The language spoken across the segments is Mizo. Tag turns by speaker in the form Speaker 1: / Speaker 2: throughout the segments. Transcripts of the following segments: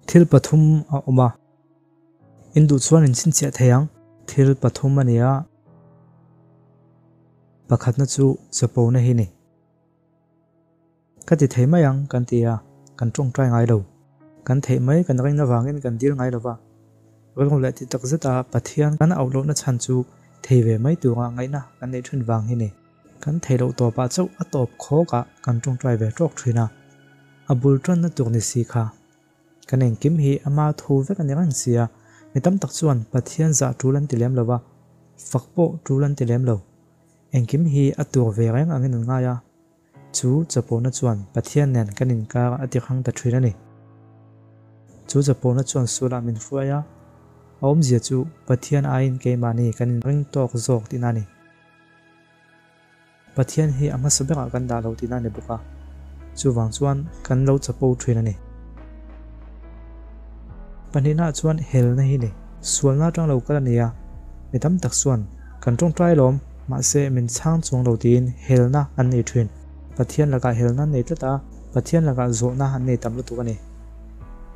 Speaker 1: Thil pathum a awm a, in duh chuan in chhinchhiah thei ang. Thil pathum a ni a, pakhatna chu chapona hi ni. Ka ti thei mai ang kan ti a, kan tawngtai ngai lo. Kan theih mai kan ring avangin kan dil ngai lo va. Rilru leh ti tak zeta Pathian kan auh lohna chhan chu thei ve mai tura ngaihna kan neih thin vang hi ni. Kan theih loh tawpah chauh a tawp khawkah kan tawngtai ve tawk thin a, a bul tanna tur ni si kha. Kan engkim hi ama thu vek a ni reng si a, mi tam tak chuan Pathian zah tul an ti lem lo va, fak pawh tul an ti lem lo. Engkim hi a tur ve reng angin an ngai a, chu chapona chuan Pathian nen kan inkar a ti hrang ta thin a ni. Chu chapona chuan sualah min hruai a, a awmzia chu Pathian aiin keimahni kan inring tawk zawk tihna a ni. Pathian hi a hmasa berah kan dah lo tihna a ni bawk a, chuvang chuan kan lo chapo thin a ni. Pahnihnaah chuan helna hi ni. Sualna atang lo kal a ni a, mi tam tak chuan kan tawngtai lawm, mahse min chhang chuang lo tiin helna an nei thin. Pathian lakah helna an nei tlat a, Pathian lakah zawhna an nei tam lutuk a ni.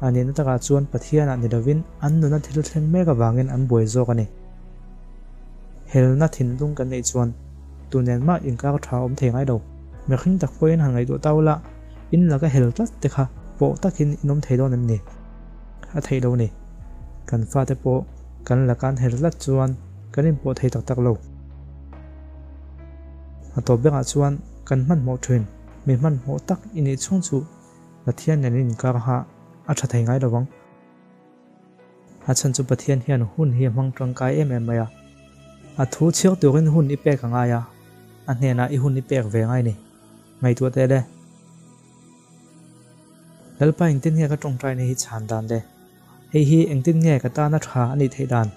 Speaker 1: A nihna takah chuan Pathianah ni lovin an nuna thil thleng mek avangin an buai zawk a ni. Helna thinlung kan neih chuan tu nen mah inkar tha awm thei ngai lo. Mihring tak pawhin han ngaihtuah ta ula, in laka hel tlat te kha pawh takin in awm thei dawn em ni? A theih lo ni. Kan fate pawh kan laka an hel tlat chuan kan inpawh thei tak tak lo. A tawp berah chuan kan hmanhmawh thin. Mi hmanhmawh tak i nih chhung chu Pathian nen in inkar ha a tha thei ngai lo vang. A chhan chu Pathian hian hun hi a hmang tangkai em em mai a. A thu chhiar turin hun i pek a ngai a, a hnenah i hun i pek ve ngai ni. Ngaihtuah teh le. Lalpa engtin nge ka tawngtaina hi chhan dan le? Hei hi engtin nge ka tana tha a nih theih dan?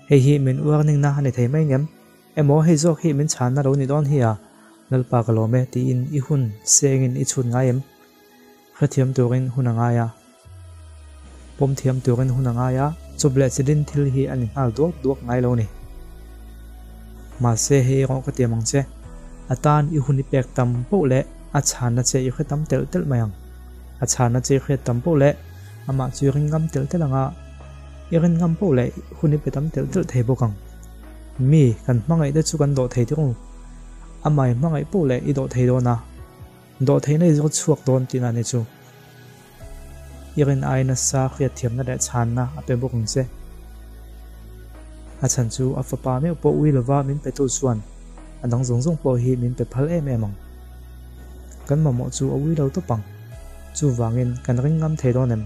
Speaker 1: Hei hi min uarningna a ni thei mai ngem? Emaw hei zawk hi min chhanna lo ni dawn hi a? Lalpa ka lawm e tiin i hun sengin i chhut ngai em? Hrethiam turin hun a ngai a. Pawm thiam turin hun a ngai a, chawp leh chilin thil hi a ni nghal duak duak ngai lo ni. Mahse hei erawh ka tiam ang che, a tan i hun i pek tam poh leh a chhanna che i hre tam telh telh mai ang. A chhanna che i hriat tam poh leh amah chu i ring ngam telh telh ang a, i rin ngam poh leh hun i pe tam telh telh thei bawk ang. Mi kan hmangaih te chu kan dawh thei tirh u. Amah i hmangaih poh leh i dawh thei dawn a. Dawhtheihna i zawt chhuak dawn tihna a ni chu. I rin ai nasa hriatthiamna leh chhanna a pe bawk ang che. A chhan chu a fapa meuh pawh ui lova min petu chuan a dang zawng zawng pawh hi min pe phal em em ang. Kan mamawh chu a ui lo tawp ang. Chuvangin kan ring ngam thei dawn em?